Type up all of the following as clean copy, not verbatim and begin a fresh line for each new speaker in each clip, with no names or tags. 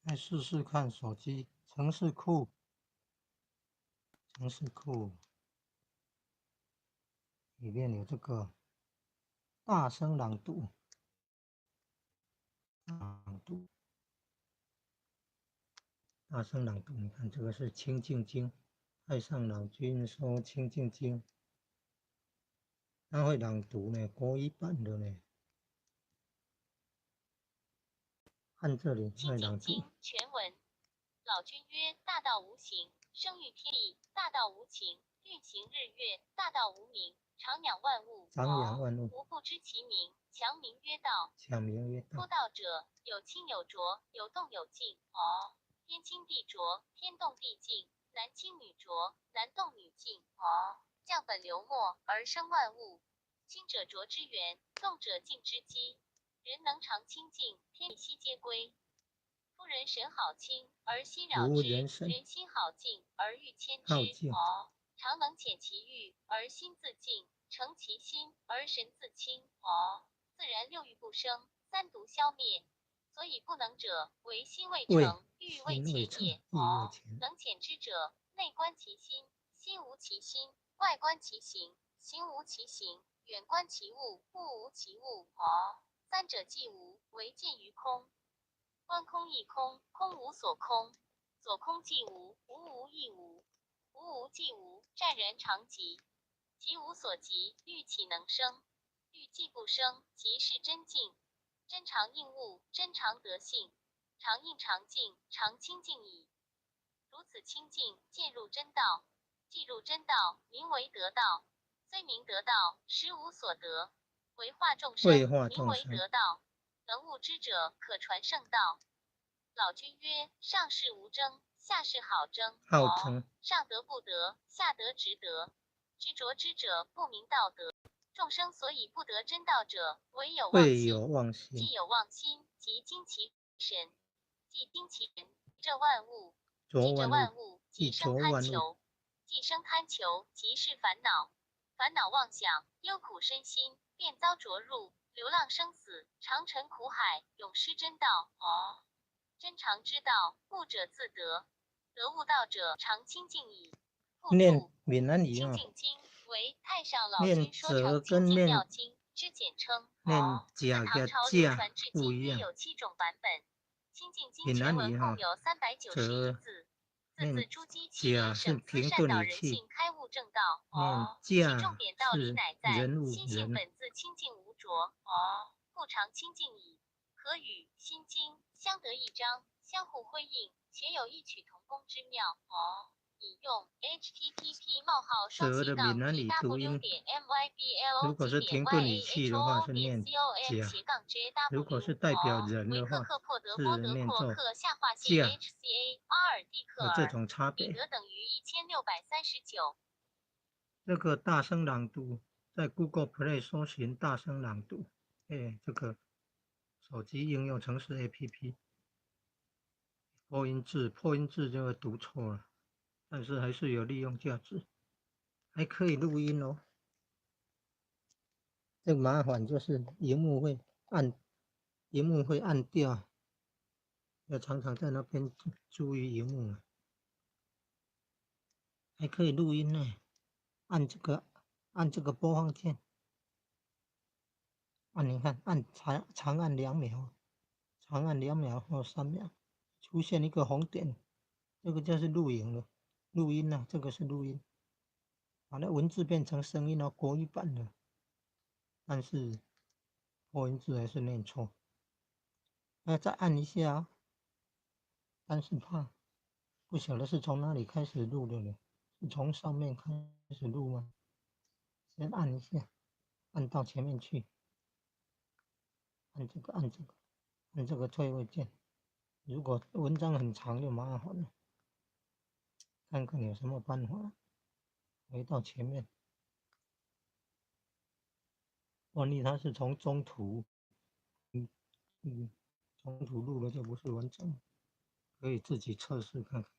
来试试看手机程式库，程式库里面有这个大声朗读，朗读，大声朗读。你看这个是《清净经》，太上老君说《清净经》，他会朗读呢，国语版的呢。按这里
清
会朗读。
净经全文。老君曰：大道无形，生育天地；大道无情，运行日月；大道无名，长养万物。
长养万物。
吾不知其名，强名曰道。
强名曰道。
夫道者，有清有浊，有动有静。天清地浊，天动地静；男清女浊，男动女静。降本流末而生万物。清者浊之源，动者静之基。人能常清净，天地悉皆归。夫人神好清而心扰之，
如人生
人心好静而欲牵之。
好静。
常能遣其欲而心自静，诚其心而神自清。自然六欲不生，三毒消灭。所以不能者，为心未
未
成，欲未
心未
遣也。
成，欲未遣。
能遣之者，内观其心，心无其心；外观其形，形无其形；远观其物，物无其物。三者既无，唯见于空。观空亦空，空无所空。所空既无，无无亦无。无无既无，湛然常寂。寂无所寂，欲岂能生？欲既不生，即是真净。真常应物，真常得性，常应常净，常清净矣。如此清净，渐入真道。既入真道，名为得道。虽名得道，实无所得。为化众生，
为化
名为
众生。
得道。能悟之者，可传圣道。老君曰：上士无争，下士好争。
好争。
上德不得，下德直得。执着之者，不明道德。众生所以不得真道者，唯有妄
唯
心。
有妄心。
既有妄心，即精其神；既精其神，这万物；
着
既这
万
万
物，
物，即
即
生
着万物。
贪求；既生贪求，即是烦恼。烦恼妄想，忧苦身心，便遭浊入，流浪生死，长沉苦海，永失真道。真常之道，悟者自得。得悟道者，常清净矣。
念
附注：
闽南语
清
啊，
净经为太上老
念
君说
折
常清净
跟念
妙经之简称。
念
自
甲跟
唐朝流
甲
传至今，
不一样。
约有七种版本。清净经
闽
全
南语哈，
文共有391
折
字，字
念
字珠玑，其
甲是
言省思
停
善导
顿语气，
人性，开悟正道。
念
其重
甲
点道理
是
乃在
人物
心性
人。
本自清净无浊。故常清净矣。可与《心经》相得益彰，相互辉映，且有异曲同工之妙。引用 http 冒号双
折
斜杠
的闽南语读
tw
音，
点 myblog
如果是
点
停顿语气的话
yahoo
是
点
念
com
甲，
斜杠
如果
jw
是代表人
维
的话
克克珀德
是
波德
念作
阔克下划线
架，
hca 阿尔蒂克
有这
尔
种差
彼
别。
得等于1639。
这个大声朗读，在 Google Play 搜寻大声朗读，哎，这个手机应用程式 APP，破音字，破音字就会读错了，但是还是有利用价值，还可以录音哦。这个麻烦就是荧幕会按，荧幕会按掉，要常常在那边注意荧幕。还可以录音呢，按这个播放键，按你看，按长长按两秒，长按2秒或3秒，出现一个红点，这个就是录影了，录音了，这个是录音，把那文字变成声音哦，国语版的，但是破音字还是念错，那再按一下哦，但是怕不晓得是从哪里开始录的呢？是从上面开始录吗？先按一下，按到前面去，按这个，按这个，按这个退位键。如果文章很长就麻烦了，看看有什么办法。回到前面，万一它是从中途，中途录的就不是完整，可以自己测试看看。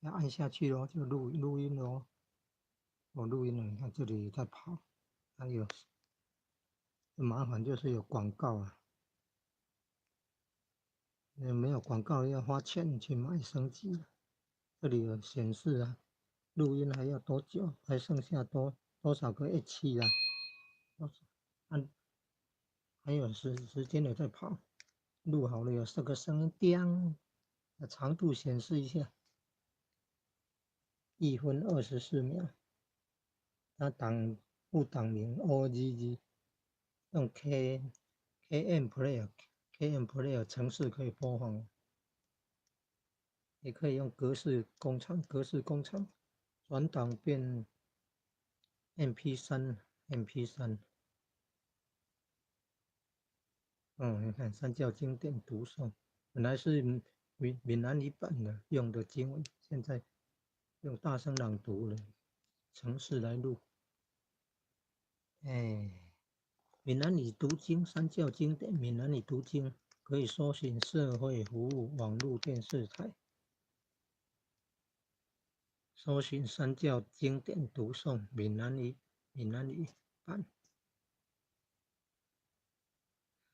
要按下去咯，就录音咯。我录音了，你看这里在跑，还有麻烦就是有广告啊。没有广告要花钱去买升级。这里有显示啊，录音还要多久？还剩下多少个 H 啊？按还有时间有在跑，录好了有这个声音，叮，长度显示一下，1分24秒。它档副档名 OGG，用 KM Player KM Player 程式可以播放，也可以用格式工厂格式工厂转档变 MP3 MP3。你看三教经典读诵，本来是闽南语版的用的经文，现在用大声朗读了程式来录。哎，闽南语读经，三教经典，闽南语读经可以搜寻社会服务网络电视台，搜寻三教经典读诵闽南语版。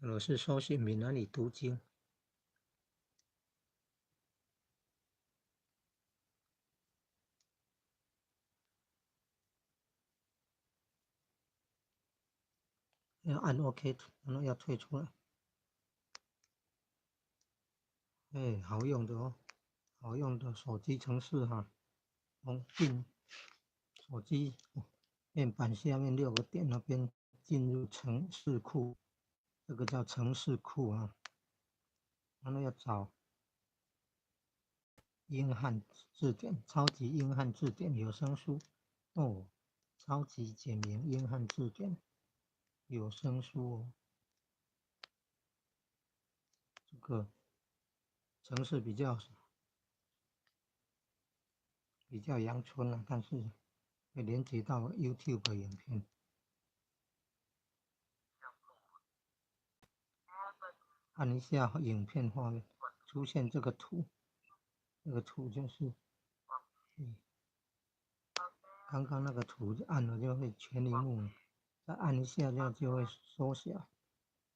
我是搜寻闽南语读经，要按 OK，然后要退出来。哎，好用的哦，好用的手机程式哈，从进手机面板下面6个点那边进入程式库。这个叫程式库啊，然后要找英汉字典，超级英汉字典有声书哦，超级简明英汉字典有声书哦，这个程式比较阳春了，但是会连接到 YouTube 影片。按一下影片画面，出现这个图，这个图就是，刚刚那个图按了就会全萤幕，再按一下就会缩小，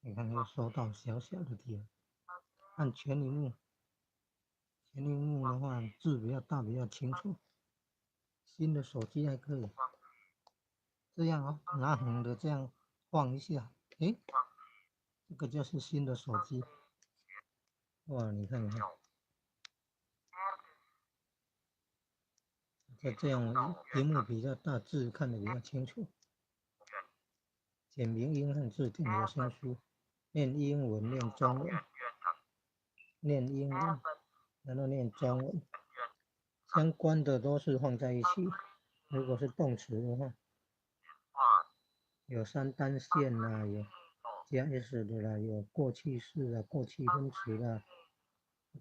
你看又缩到小小的地方。按全萤幕，全萤幕的话字比较大，比较清楚。新的手机还可以这样哦，拿横的这样晃一下，诶。这个就是新的手机，哇！你看，你看，这样屏幕比较大，字看得比较清楚。简明英汉字典有声书，念英文，念中文，念英文，然后念中文，相关的都是放在一起。如果是动词的话，有三单线啊，有加 s 的啦，有过去式啊，过去分词啦，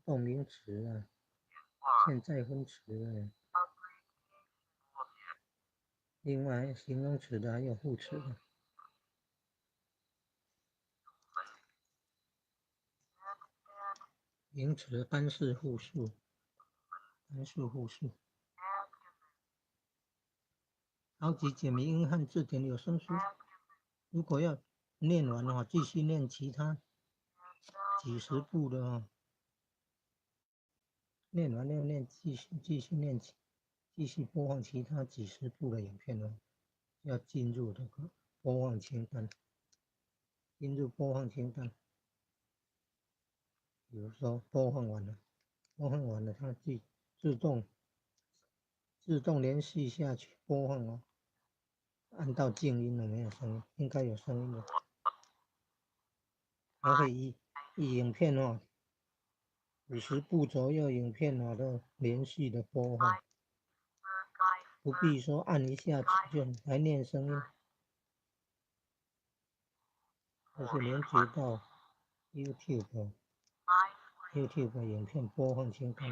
动名词啊，现在分词啊，另外形容词的还有副词的。名词单数复数，单数复数。超级简明英汉字典有声书，如果要念完的话，继续念其他几十部的哦。念完要念，继续念，继续播放其他几十部的影片哦。要进入这个播放清单，进入播放清单。比如说播放完了，播放完了，它自动连续下去播放哦。按到静音了，没有声音，应该有声音的。它会一影片哦，50部左右影片哦，都连续的播放，不必说按一下就来念声音，就是连接到 YouTube 影片播放清单。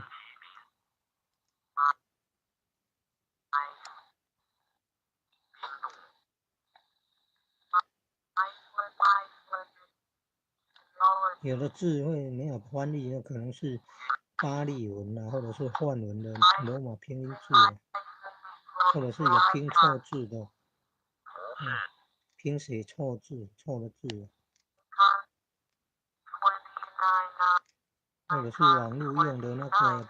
有的字会没有翻译，那可能是巴利文啊，或者是梵文的罗马拼音字啊，或者是有拼错字的，拼写错字，错的字。或者是網路用的那個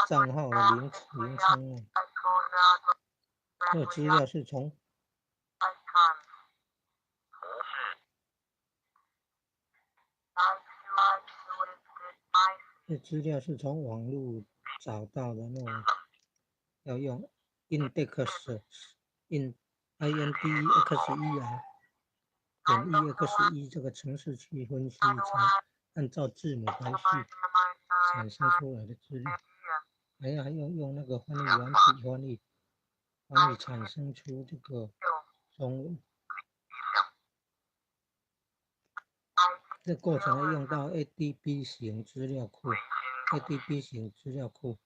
賬號的名稱啊。這個資料是從這資料是從網路找到的，那種要用 index in i n d e x e r 點 e x e 這個程式去分析，才按照字母排序產生出來的資料，還要用那個翻譯軟體翻譯產生出這個中文。這過程要用到 ADB 型資料庫，ADB 型資料庫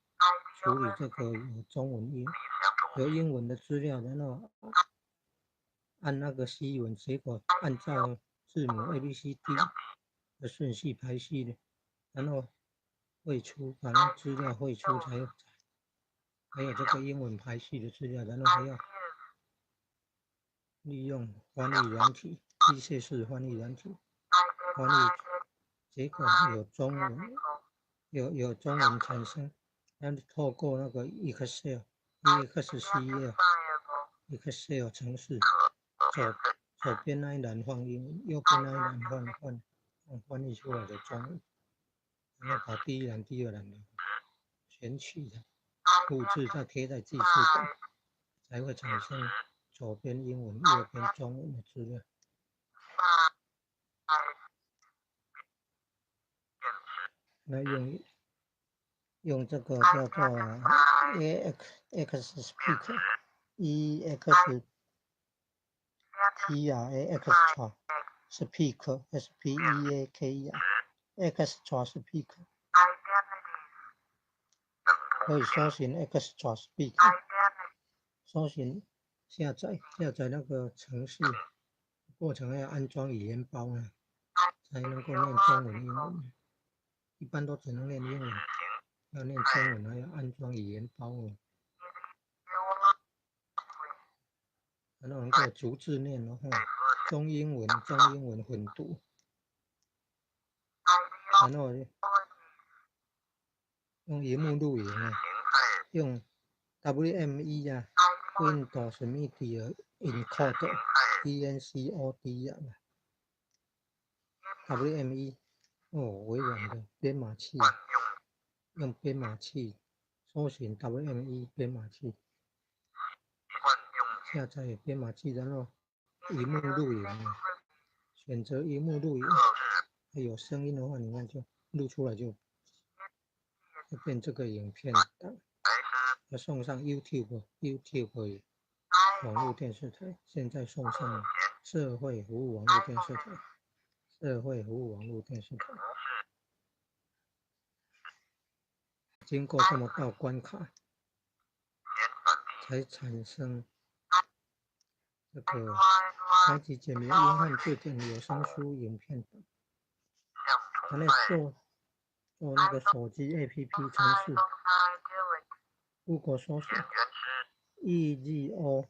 處理這個有中文英有英文的資料，然後按那個西文，結果按照字母 A B C D 的順序排序的，然後匯出，把那資料匯出才有，還有這個英文排序的資料，然後還要利用翻譯軟體，機械式翻譯軟體。翻譯結果有中文，有中文產生，然後透過那個 Excel、E X C L、Excel 程式，左邊那一欄放英文，右邊那一欄放翻譯出來的中文，然後把第一欄、第二欄的選取的複製再貼在記事本，才會產生左邊英文、右邊中文的資料。那用這個叫做 A X X Speak E X T R A Extra Speak S P E A K E R Extra Speak，可以搜尋 Extra Speak，搜尋下載那個程式，過程要安裝語言包呢，才能夠念中文、英文。一般都只能念英文，要念中文還要安裝語言包哦。然後能夠逐字念的話，中英文混讀。然後用螢幕錄影啊，用 WME 啊，Windows Media Encoder E N C O D 啊，WME。哦，微軟的編碼器，用編碼器搜尋 WME 編碼器，下載編碼器，然後螢幕錄影，選擇螢幕錄影，有聲音的話，你看就錄出來就變這個影片檔，要送上 YouTube 網絡電視台，現在送上社會服務網絡電視台。社會服務網絡電視台，經過這麼道關卡，才產生這個超級簡明英漢字典、有聲書、影片等。他那做那個手機 APP 程式，Google 搜索 EGO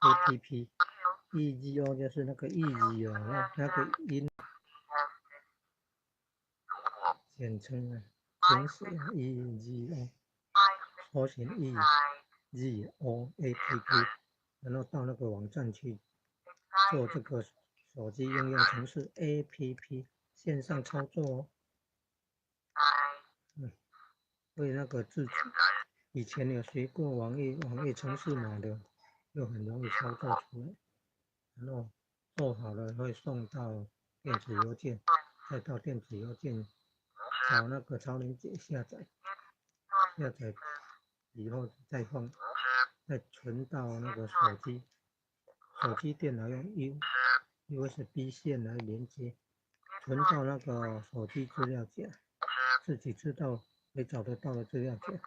APP。E G O 就是那個 E G 哦，那個音，簡稱啊，簡寫 E G O，搜尋 E G O A P P，然後到那個網站去做這個手機應用程式 A P P 線上操作哦。為那個自己以前有學過網頁程式碼的，就很容易操作出來。然後做好了會送到電子郵件，再到電子郵件找那個超連結下載，下載以後再放，再存到那個手機電腦用 USB 線來連接，存到那個手機資料夾，自己知道可以找得到的資料夾，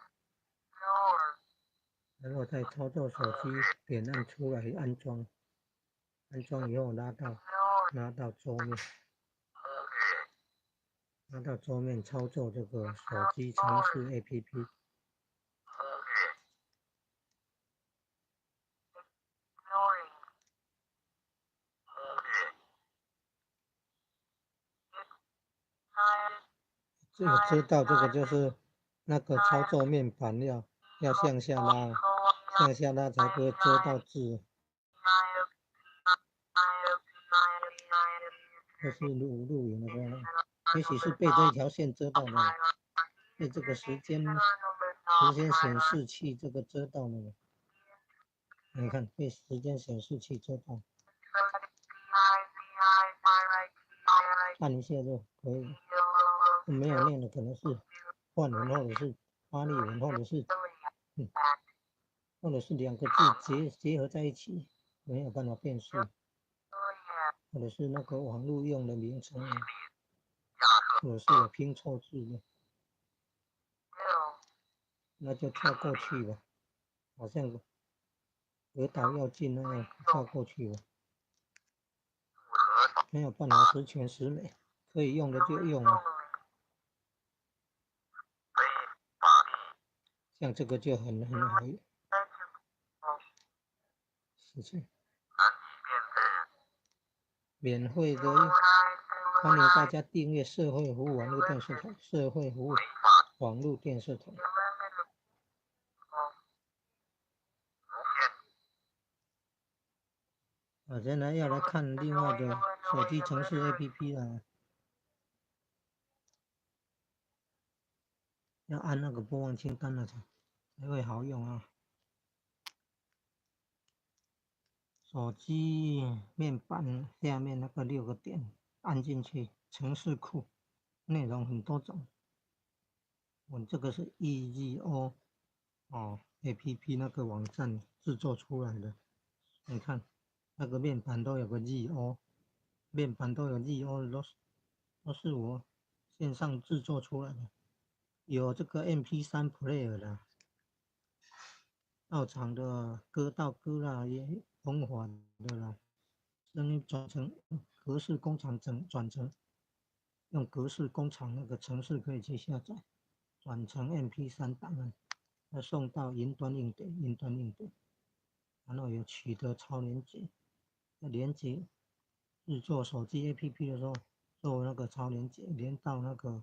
然後再操作手機點按出來安裝。安裝以後拉到桌面，拉到桌面操作這個手機程式 APP。这个知道这个就是那个操作面板要向下拉，向下拉才不会遮到字。这是录影的时候，也许是被这条线遮到的，被这个时间显示器这个遮到了。你看，被时间显示器遮到，按一下就可以了。没有念的可能是梵文，或者是巴利文，或者是两个字结合在一起，没有办法辨识，或者是那个网络用的名称，或者是有拼错字的，那就跳过去吧，好像鹅岛要进那样跳过去吧，没有办法十全十美，可以用的就用了。像这个就很好用，是这免费的，欢迎大家订阅社会服务网络电视台，社会服务网络电视台。我现在要来看另外的手机程式 APP 了，要按那个播放清单了才会好用啊。手机面板下面那个6个点，按进去，程式库，内容很多种。我这个是 EZO APP 那个网站制作出来的，你看那个面板都有个 ZO，面板都有 ZO，都是我线上制作出来的，有这个 MP3 player 的，道场的歌道歌啦，也弘法的啦，声音转成格式工厂转成用格式工厂那个程式可以去下载，转成 MP3 档案，要送到云端硬碟，云端硬碟，然后有取得超连结，要连接制作手机 APP 的时候做那个超连结，连到那个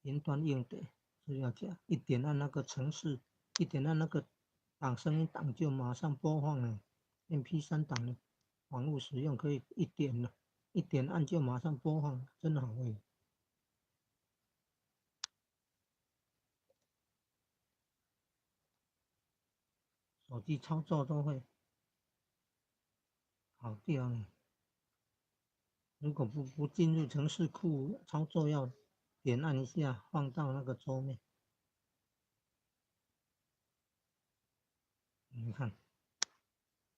云端硬碟是要这样，一点按那个程式，一点按那个档声音档就马上播放了。MP3 档的网络使用可以一点了，一点按就马上播放，真好哎！手机操作都会跑掉呢。如果不进入程式库操作，要点按一下，放到那个桌面。你看。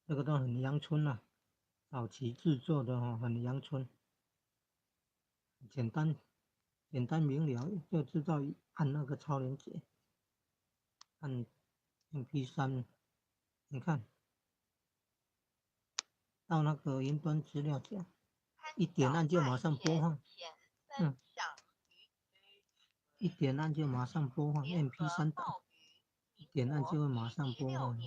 这个都很阳春啊，早期制作的哦，很阳春，简单明了，就知道按那个超连结，按 MP3，你看到那个云端资料夹，一点按就马上播放，一点按就马上播放 MP3 档，一点按就会马上播放。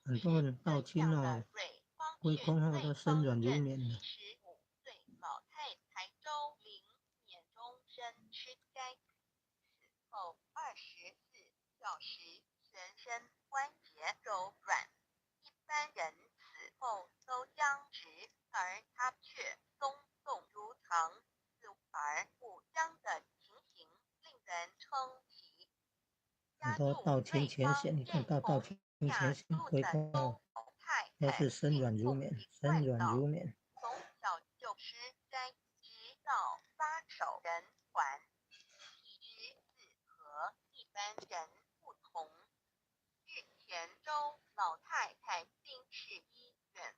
很多人道亲哦，归空后都身软如绵的。很多道亲浅显，你看到道亲浅显归空后，都是身软如绵，身软如绵。
从小就吃斋，直到撒手人寰，体质和一般人不同。日前，周老太太病逝医院，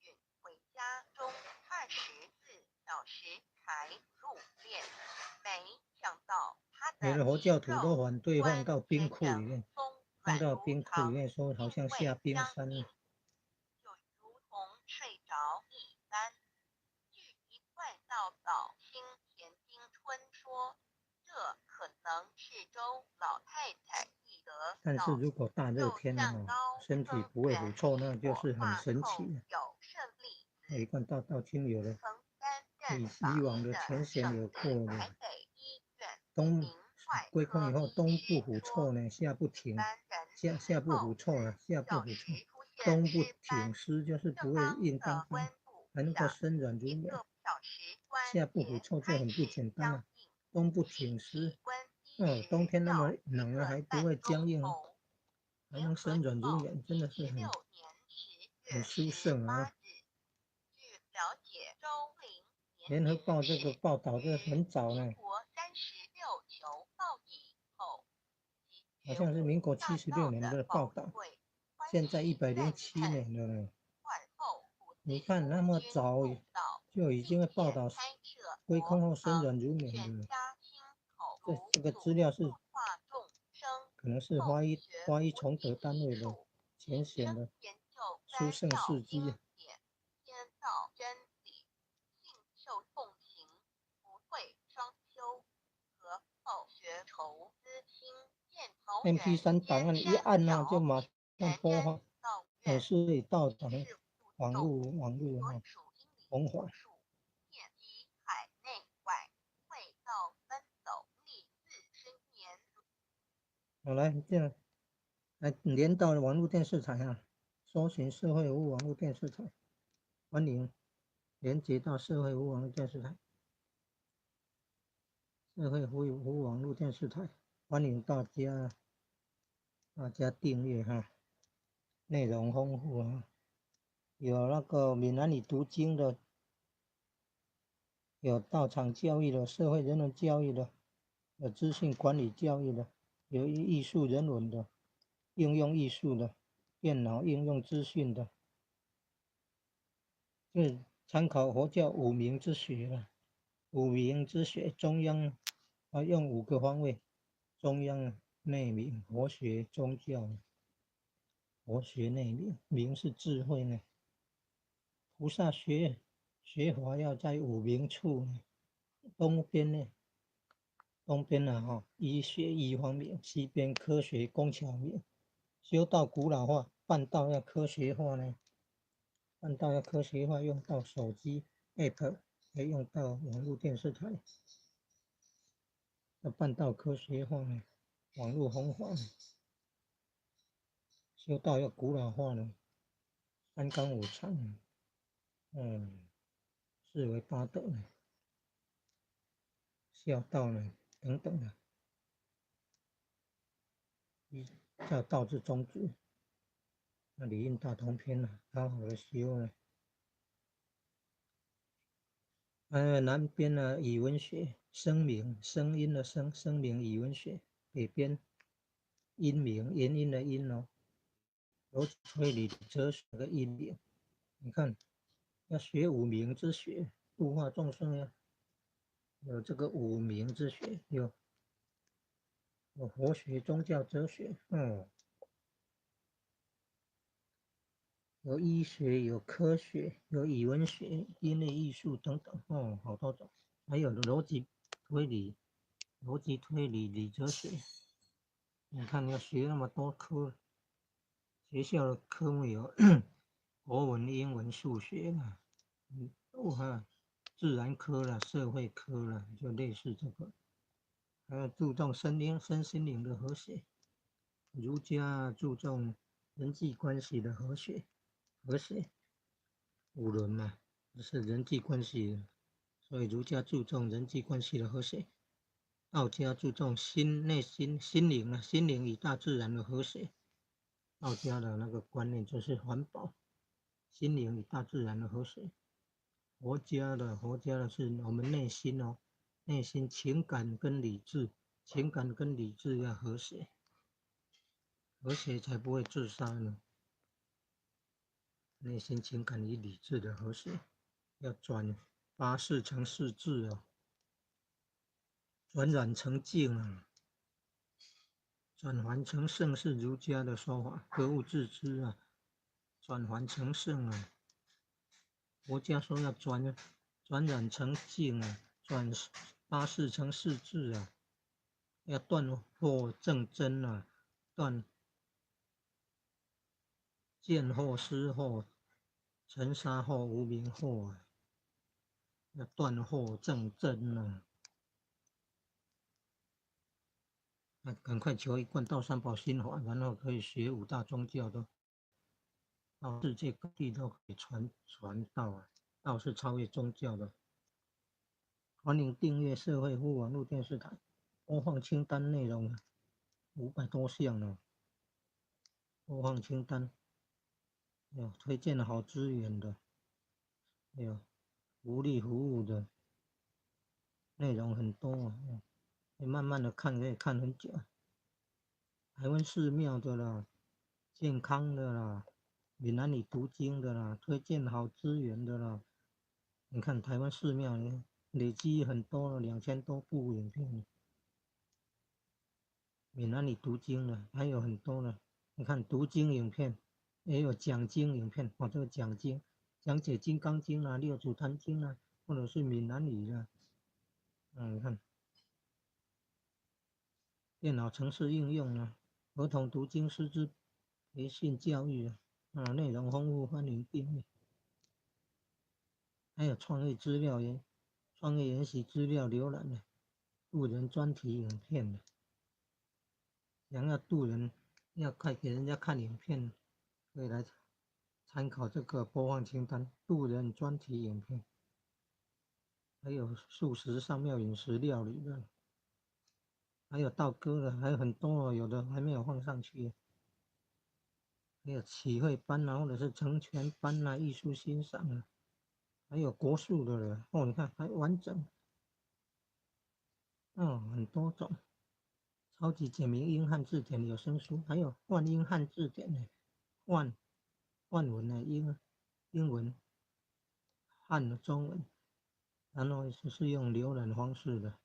运回家中24小时才入殓，没想到她
的佛教徒都反对放到冰库里面，放到冰库里面说好像下冰山。
就如同睡着一般。据一贯道老青田丁春说，这可能是周老太太易得
但是如果大热天哦，身身體不會腐臭，那就是很神奇的。一貫道道經有的，以往的前賢有過的，冬歸空以後，冬不腐臭呢，夏不停，夏不腐臭了，夏不腐臭，冬不挺濕，就是不會硬邦邦，還能夠身軟如棉。夏不腐臭就很不簡單了，冬不挺濕，哦，冬天那麼冷了還不會僵硬，還能身軟如棉，真的是很殊勝啊。聯合報這個報道這很早呢，好像是民國76年的報道，現在107年了呢。你看那麼早就已經報道歸空後身軟如棉了，這個資料是可能是花一崇德單位的前賢的殊勝事蹟。MP3 檔案一按呢，就馬上播放，也是到達網路哈，弘法。好，來這樣來連到網絡電視台啊，搜尋社會服務網絡電視台，歡迎連接到社會服務網絡電視台，社會服務網絡電視台，歡迎大家訂閱哈，內容豐富啊，有那個閩南語讀經的，有道場教育的，社會人文教育的，有資訊管理教育的，有藝術人文的，應用藝術的，電腦應用資訊的，就參考佛教五明之學了。五明之學，中央啊用五個方位，中央、內明、佛學、宗教。佛學內明，明是智慧呢。菩薩學法要在五明處呢，東邊呢，東邊呢哈，醫學醫方面，西邊科學工巧明，修道古老化，辦道要科學化呢，辦道要科學化，用到手機 App，還用到網絡電視台，要辦道科學化呢，網絡弘法，修道要古老化呢，三綱五常，四維八德呢，孝道呢，等等的，一叫道之宗旨，那理應大同篇呢，好好的修呢。南邊呢，語文學，聲明，聲音的聲，聲明語文學；北邊，音明，原因的音哦，邏輯推理哲學的音明。你看，要學五明之學，度化眾生呀，有這個五明之學，有佛學、宗教、哲學，有醫學，有科學，有語文學、音樂藝術等等，哦，好多種，還有邏輯推理、邏輯推理、理哲學。你看要學那麼多科，學校的科目有國文、英文、數學啦，自然科啦、社會科啦，就類似這個。還要注重身心靈的和諧，儒家注重人際關係的和諧。和諧，五倫嘛，是人際關係，所以儒家注重人際關係的和諧，道家注重心內心心靈啊，心靈與大自然的和諧。道家的那個觀念就是環保，心靈與大自然的和諧。佛家的是我們內心哦，內心情感跟理智，情感跟理智要和諧，和諧才不會自殺呢。內心情感與理智的和諧，要轉八識成四智哦，轉染成淨啊，轉凡成聖是儒家的說法，格物致知啊，轉凡成聖啊。佛家說要轉染成淨啊，轉八識成四智啊，要斷惑證真啊，斷。見惑、思惑、塵沙惑、無明惑啊，要斷惑證真啊！那趕快求一貫道三寶心法，然後可以學五大宗教都到世界各地都可以傳道啊！道是超越宗教的。歡迎訂閱社會服務網絡電視台，播放清單內容500多項呢。播放清單。有推薦好資源的，有福利服務的內容很多啊，你慢慢的看可以看很久。台灣寺廟的啦，健康的啦，閩南語讀經的啦，推薦好資源的啦。你看台灣寺廟累積很多了，2000多部影片。閩南語讀經的還有很多呢，你看讀經影片。也有講經影片，哦，這個講經，講解《金剛經》啊，《六祖壇經》啊，或者是閩南語啊，你看，電腦程式應用啊，兒童讀經師資培訓教育啊，啊，內容豐富，歡迎訂閱。還有創業資料研、創業研習資料瀏覽的，渡人專題影片的，想要渡人，要快給人家看影片。可以來參考這個播放清單，渡人專題影片，還有素食上廟飲食料理的，還有道歌的，還有很多哦，有的還沒有放上去。還有啟慧班啊，或者是成全班啊，藝術欣賞啊，還有國術的了哦，你看還完整，哦，很多種，超級簡明英漢字典有聲書，還有萬英漢字典呢。萬文的英文、漢中文，然後是用瀏覽方式的，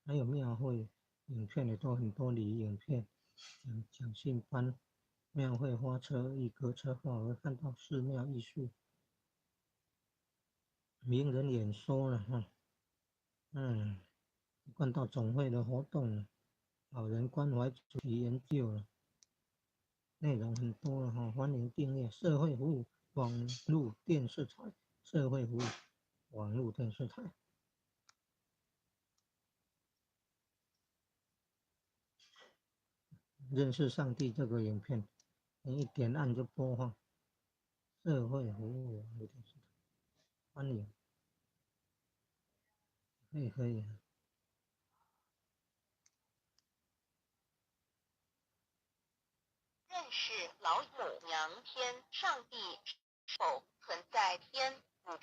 還有廟會影片也都很多禮儀影片，講信班、廟會花車、一歌車畫，我看到寺廟藝術、名人演說了哈，看到總會的活動，老人關懷主題研究了。內容很多了哈，歡迎訂閱社會服務網絡電視台，社會服務網絡電視台。認識上帝這個影片，你一點按就播放。社會服務網絡電視台，歡迎，可以可以。
認識老母娘天，上帝是否存在天？古人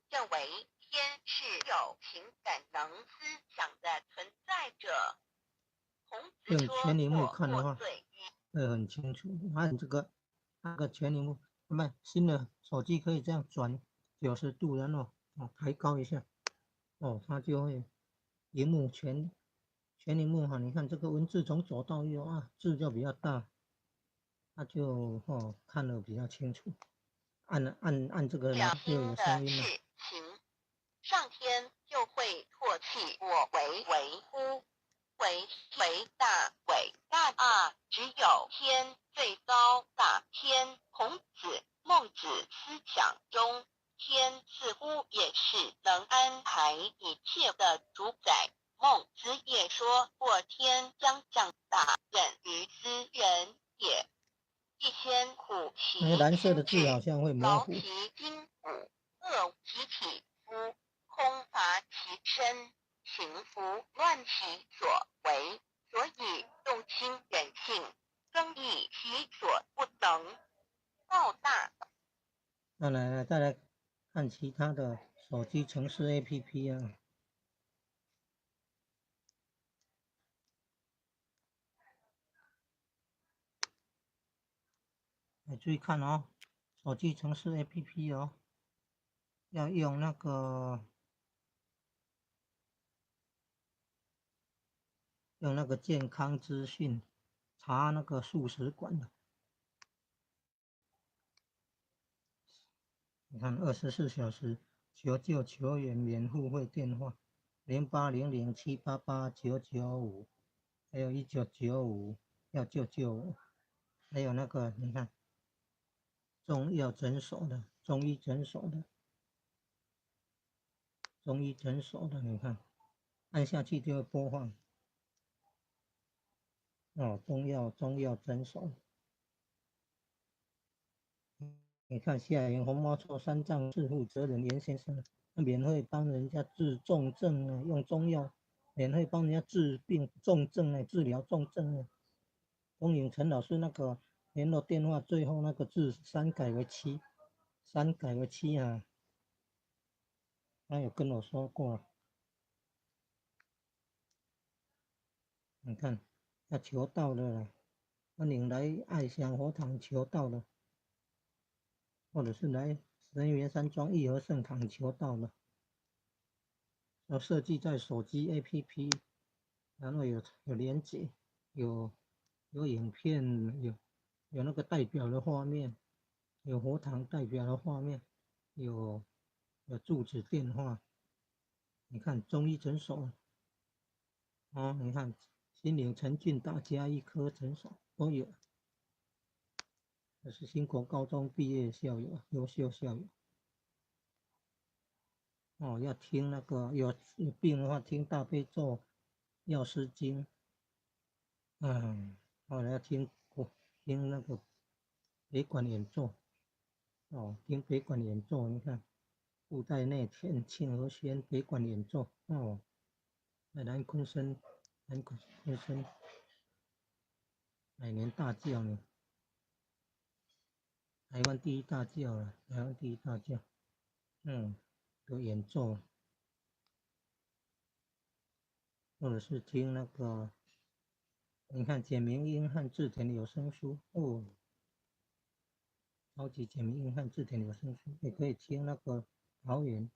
認為天是有情感能思想的存在者。孔子
用全螢幕
說
看的話，會很清楚。按這個那個全螢幕，那麼新的手機可以這樣轉90度，然後抬高一下，哦，它就會螢幕全螢幕哈。你看這個文字從左到右啊，字就比較大。那就看得比較清楚，按按這個呢就有聲音了。
上天就會唾棄我為為乎為為大偉大啊！只有天最高大天。孔子、孟子思想中，天似乎也是能安排一切的主宰。孟子也說過：“天將降大任於斯人也。”一千苦其
那個藍色的字好像會模糊。
勞其筋骨，餓其體膚，空乏其身，行拂亂其所為。所以動心忍性，增益其所不能。道大。
再來，再來看其他的手機程式 APP 啊。你注意看哦，手機程式 APP 哦，要用那個健康資訊查那個素食館的。你看24小時求救求援免付費電話0800788995，還有1995要救救我，還有那個你看。中藥診所的，中醫診所的，中醫診所的，你看，按下去就會播放。哦，中藥診所。你看下元紅毛厝三藏寺負責人嚴先生，他免費幫人家治重症啊，用中藥免費幫人家治病重症啊，治療重症啊。東穎陳老師那個聯絡電話最後那個字三改為七，三改為七啊。他有跟我說過。你看，要求道的啦，歡迎來愛香佛堂求道的，或者是來神元山莊義和聖堂求道的。要設計在手機 APP，然後有連結，有影片，有那個代表的畫面，有佛堂代表的畫面，有住址電話。你看中醫診所，哦，你看心靈陳俊達家醫科診所都有。這是興國高中畢業校友，優秀校友。哦，要聽那個有病的話，聽大悲咒、藥師經。嗯，後來要聽聽那個北管演奏。哦，聽北管演奏，你看，布袋內田慶和弦北管演奏。哦，那南鯤鯓，南鯤鯓，百年大轎呢？台灣第一大轎了，台灣第一大轎。嗯。有演奏，或者是聽那個，你看簡明英漢字典有聲書哦，超級簡明英漢字典有聲書，也可以聽那個桃園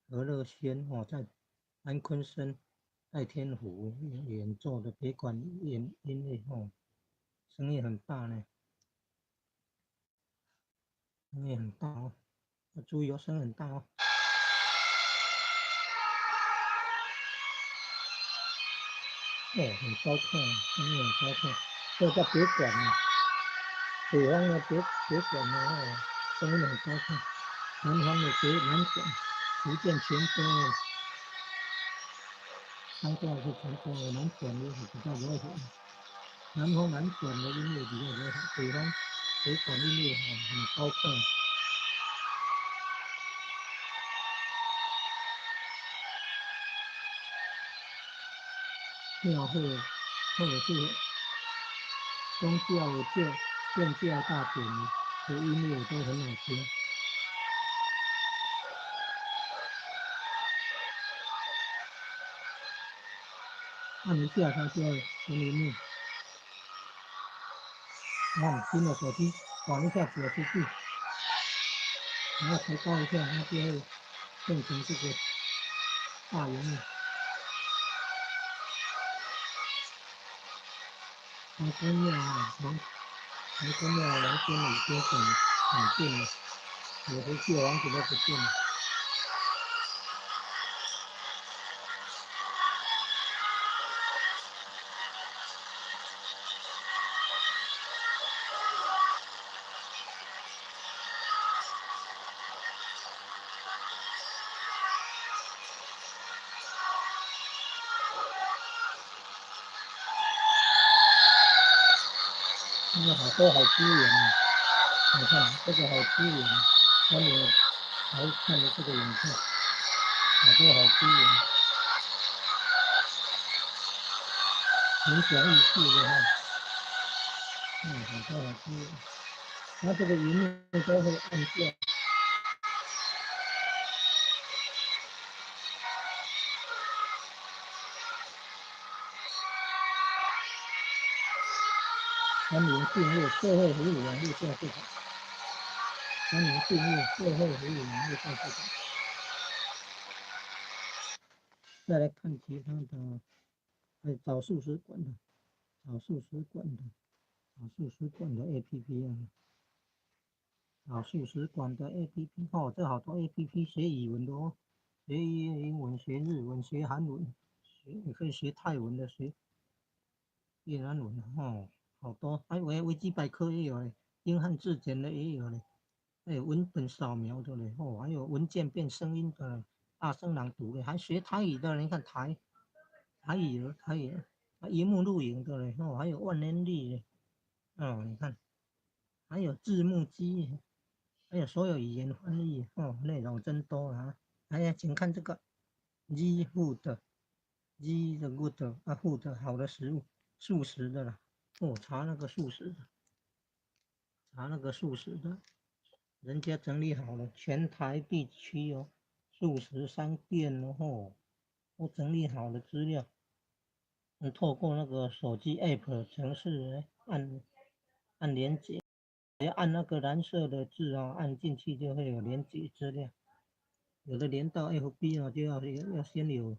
何樂軒哦，在安鯤鯓戴天湖演奏的北管音樂哦，聲音很大呢。聲音很大哦，要注意哦，聲音很大哦。哦，很高亢，聲音很高亢，這叫北管啊，北方的北管的話，聲音很高亢。南方的北南管，福建泉州，當然是泉州的南管也是比較柔和。南方南管的音樂比較柔和，北方北管音樂很高亢。廟會或者是宗教教教大典的音樂都很好聽。按一下它就會聲音。看新的手機，轉一下90度，然後提高一下，它就會變成這個大螢幕。黃公廟啊，黃公廟兩邊已經很近了，有時舊房子都不見了。這個好多好資源啊！你看這個好資源，歡迎來看的這個影片，好多好資源。冥想藝術的話，好多好資源。那這個螢幕都會按掉。歡迎訂閱社會服務網絡電視台。歡迎訂閱社會服務網絡電視台。再來看其他的，找素食館的，找素食館的，找素食館的 APP 啊，找素食館的 APP 哦，這好多 APP 學語文的哦，學英文、學日文、學韓文，學你可以學泰文的，學越南文哦。好多，還有維基百科也有嘞，英漢字典的也有嘞，還有文本掃描的嘞，哦，還有文件變聲音的，大聲朗讀的，還學台語的，你看台語台語，啊，螢幕錄影的嘞，哦，還有萬年曆的，哦，你看，還有字幕機，還有所有語言翻譯，哦，內容真多啊！哎呀，請看這個，Z food，Z 的 good 啊，food 好的食物，素食的啦，哦，查那個素食的，查那個素食的，人家整理好了，全台地區哦，素食商店哦，都整理好了資料，你透過那個手機 app 程式按按連結，要按那個藍色的字啊，按進去就會有連結資料。有的連到 FB 哦，就要先有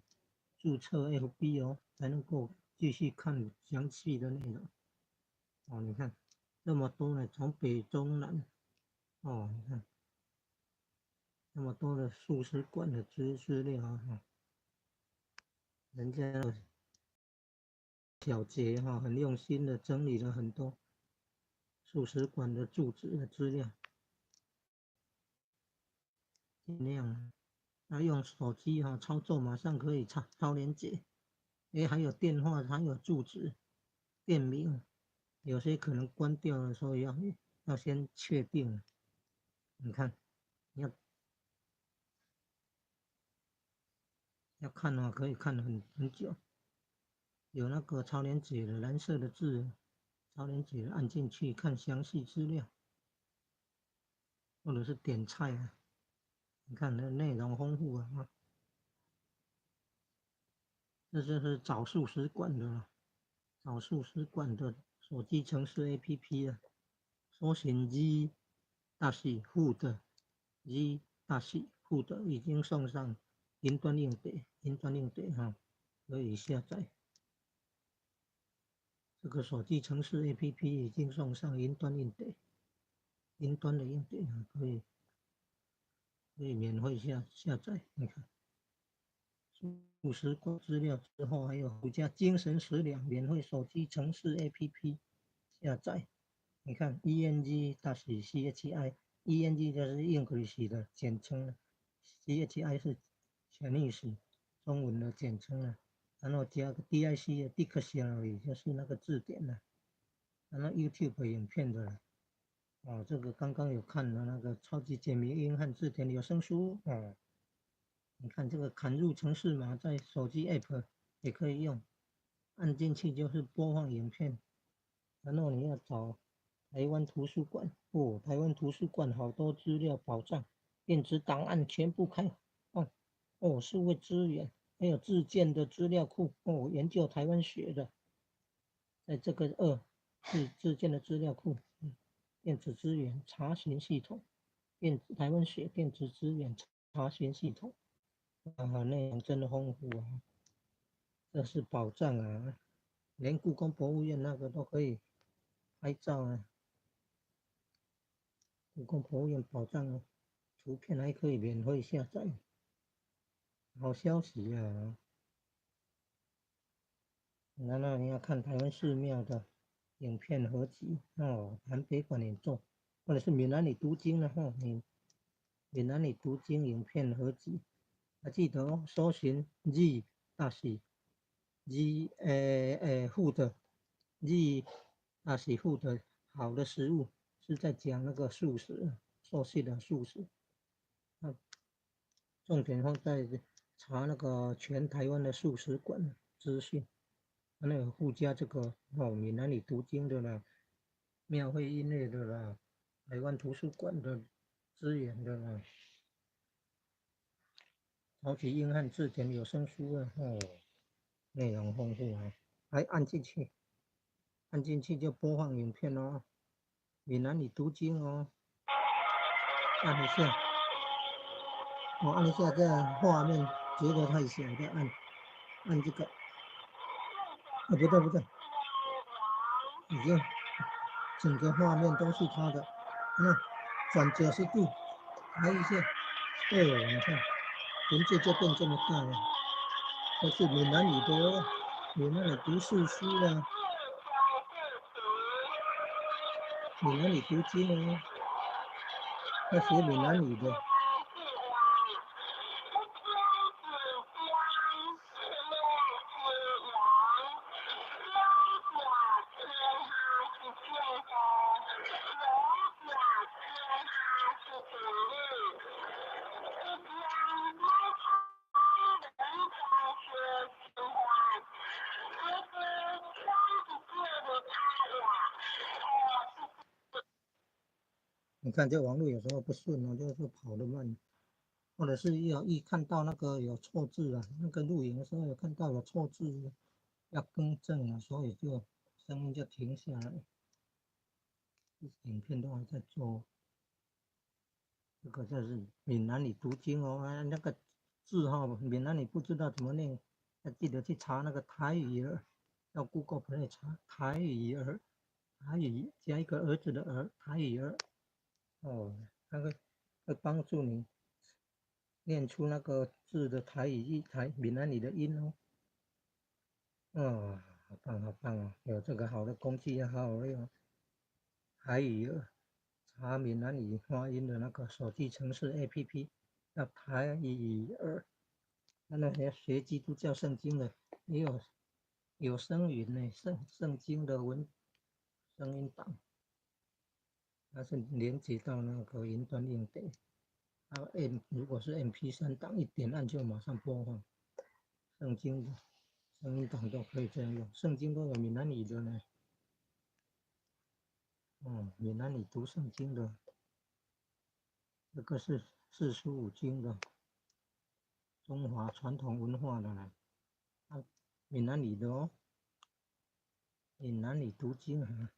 註冊 FB 哦，才能夠繼續看詳細的內容。哦，你看這麼多呢，從北中南，哦，你看那麼多的素食館的資料啊，人家小杰哈很用心的整理了很多素食館的住址的資料。盡量，那用手機哈操作，馬上可以超連結。哎，還有電話，還有住址、店名，有些可能關掉了，所以要先確定。你看，要看啊，可以看很久。有那個超連結的藍色的字，超連結按進去看詳細資料，或者是點菜啊。你看那內容豐富啊，這就是找素食館的了，找素食館的手機程式 APP 啊，搜尋 Z 大寫 food，Z 大寫 food 已經送上雲端硬碟，雲端硬碟哈，可以下載。這個手機程式 APP 已經送上雲端硬碟，雲端的硬碟啊，可以免費下載，你看，素食館資料之後，還有附加精神食糧免費手機程式 APP 下載。你看 ENG 大寫 CHI，ENG 就是 English 的簡稱，CHI 是 Chinese 中文的簡稱了。然後加個 DIC 的 Dictionary 就是那個字典了，然後 YouTube 影片的了。哦，這個剛剛有看的那個超級簡明英漢字典有聲書哦。你看這個嵌入程式碼在手機 App 也可以用，按進去就是播放影片。然後你要找台灣圖書館哦，台灣圖書館好多資料寶藏，電子檔案全部開放哦，數位資源還有自建的資料庫哦，研究台灣學的，在這個二自建的資料庫。電子資源查詢系統，電子台灣學電子資源查詢系統，啊，內容真的豐富啊，這是寶藏啊，連故宮博物院那個都可以拍照啊，故宮博物院寶藏圖片還可以免費下載，好消息啊！難道你要看台灣寺廟的影片合集哦，台北館演奏，或者是閩南語讀經的哈，閩南語讀經影片合集，啊，記得哦，搜尋 Z 大寫 Z 誒 food Z 大寫 food 好的食物，是在講那個素食，素食的素食，啊，重點放在查那個全台灣的素食館資訊。那個附加這個哦，閩南語讀經的啦，廟會音樂的啦，台灣圖書館的資源的啦，超級英漢字典有聲書啊，哦，內容豐富啊，來按進去，按進去就播放影片哦，閩南語讀經哦，按一下，我按一下這畫面覺得太小，再按，按這個。啊，不對不對，已經整個畫面都是他的，那轉90度，來一下，對，你看，文字就變這麼大了。這是閩南語的，閩南語讀四書啊。闽南语读经哦，要学闽南语的。你看这网络有时候不顺哦，就是跑得慢，或者是要一看到那个有错字啊，那个录影的时候有看到有错字，要更正啊，所以就声音就停下来。影片都还在做，这个就是闽南语读经哦，啊，那个字哈，闽南语不知道怎么念，要记得去查那个台语儿，要 Google Play 查台语儿，台语加一个儿子的儿，台语儿。哦，那个会帮助你念出那个字的台语音、台闽南语的音哦。哦，好棒好棒哦！有这个好的工具要好好用。台语查闽南语发音的那个手机程式 APP，叫台语儿。那些学基督教圣经的也有有声音呢，圣经的文声音档。它是连接到那个云端硬碟，啊 M 如果是 MP3 档，一点按就马上播放。圣经的声音档都可以这样用，圣经都有闽南语的呢。哦，闽南语读圣经的，这个是四书五经的，中华传统文化的呢，啊，闽南语的哦，闽南语读经啊。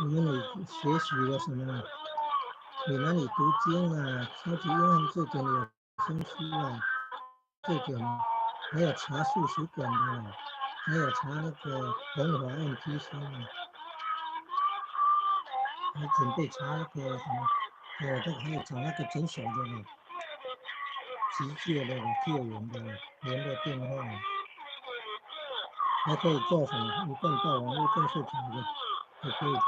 你们你学习了什么？闽南语读经啊，超级英文字典有声书啊，字典，还有查素食馆的，还有查那个文华 MP3 啊，还准备查那个什么？哦，这个还有找那个诊所的呢，急救的、救援的联络电话，还可以做什么？一旦到网络正式场的。也可以做，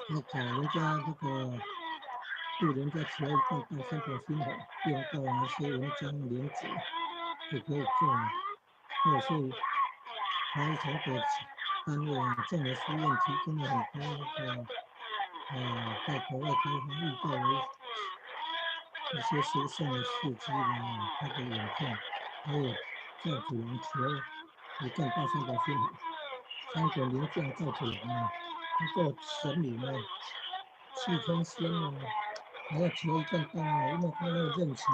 那找人家那个对人家求一个到三宝心法，用到那些文章连结，也可以做，或者是华裔从的单位啊，政和书院提供了很多那个，在国外开发遇到的一些书圣的事迹的那个影片，还有赵子龙求一贯道三宝心法，三国名将赵子龙啊，他做神明啊，气天仙啊，还要求一贯道啊，因为他那个任期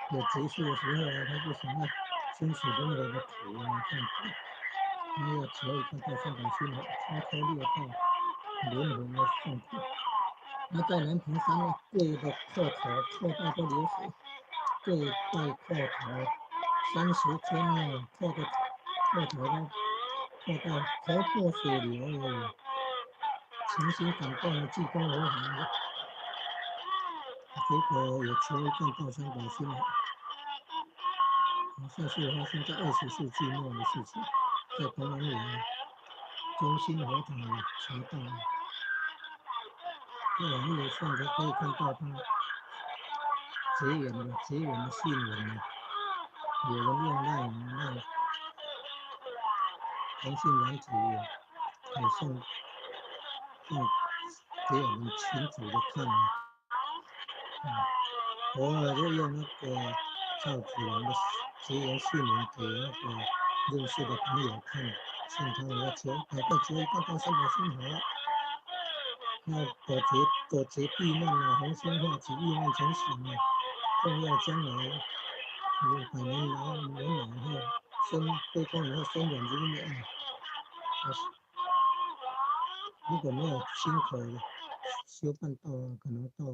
有结束的时候啊，他就想要生死轮回的苦啊，这样子，他要求一贯道三宝心法，超脱六道轮回的痛苦。他在南屏山啊，跪的叩头，叩到都流血，跪拜叩头。30天呢，叩个叩头都叩到头破血流哦，诚心感动，济公活佛，结果也求一贯道三宝心法，好像是发生在20世纪末的事情，在东南亚中心佛堂查到，在网络上就可以看到他结缘的信文呢。有人用赖赖腾讯软体也送送给我们群组的看，偶尔就用那个赵子龙的结缘信文给那个认识的朋友看，劝他们要求，赶快求一贯道三宝心法，要躲劫避难啊，逢凶化吉，遇难成祥啊，更要将来。500年老年老后，身归光以后身软如绵啊！如果没有亲口修办道啊，可能到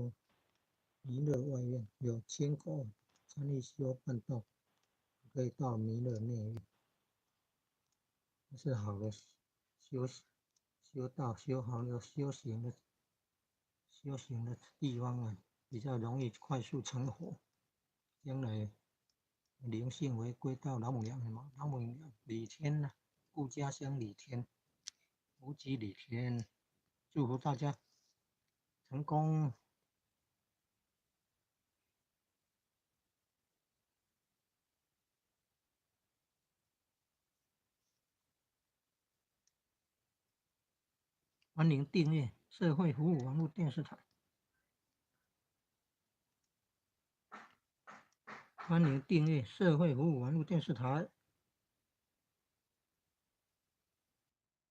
弥勒外院有亲口参与修办道，可以到彌勒內獄，是好的修修道、修好的修行的地方啊，比較容易快速成佛。將來靈性回歸到老母娘嘛，老母娘李天吶，故家鄉李天，無極李天，祝福大家成功。歡迎訂閱社會服務網絡電視台。歡迎訂閱社會服務網絡電視台。